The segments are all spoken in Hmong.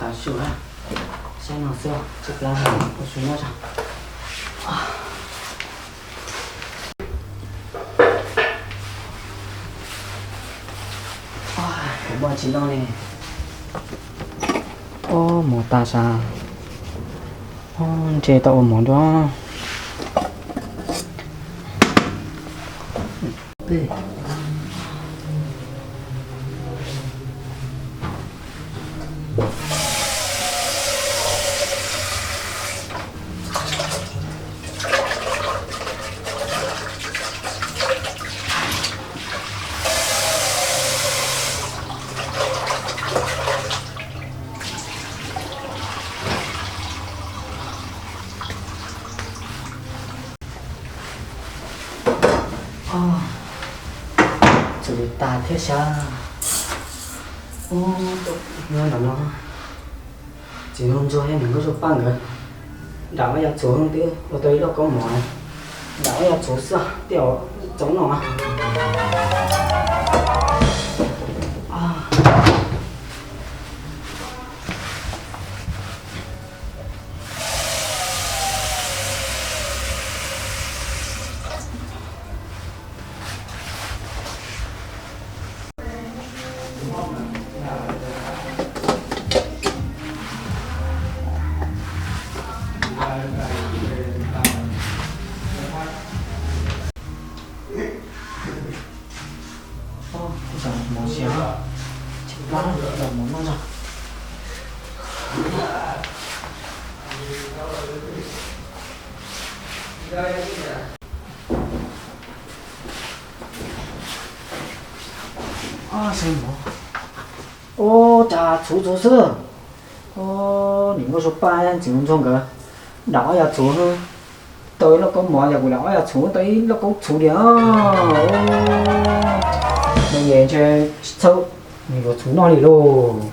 Saib no xwb, tshaib plab, ua su nyob tso. Kuv muaj tsis loj li. Ob, mov tas sav. Ob, ntshe tau ua mov dua. Txus li tas thiab sas. Ub, nyob nram no, txiv nraug ntsuag thiab niam nkauj Zuag Paj nkawd nram ob yav txhuv twb ua tau ib lauj kaub mov, nram ob yav txhuv xwb, tej zaum txaus noj. Ub, kuv xav mov siav, tshaib plab, mus noj tso. Ub, cas txhuv txhuv xwb. Ub, niam nkauj Zuag Paj, txiv nraug ntsuag nkawd nram ob yav txhuv tau ib lauj kaub mov, yog kuv nram ob yav txhuv tau ib lauj kaub txhuv tiag. No ces ntshe tsis txhaum, nws yuav txhuv noj li lauj.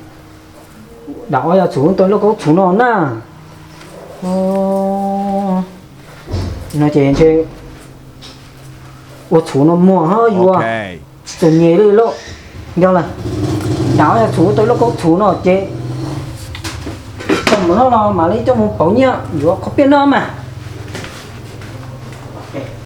Nram ob yav txhuv tau ib lauj kaub txhuv no na. No ces ntshe ua txhuv no muag ho yuav txom nyem li lauj. Yog lawm, nram ob yav txhuv tau ib lauj kaub txhuv no ces tau mus noj los mam li coj mus pauv nyiaj yuav qhov piaj noj mas.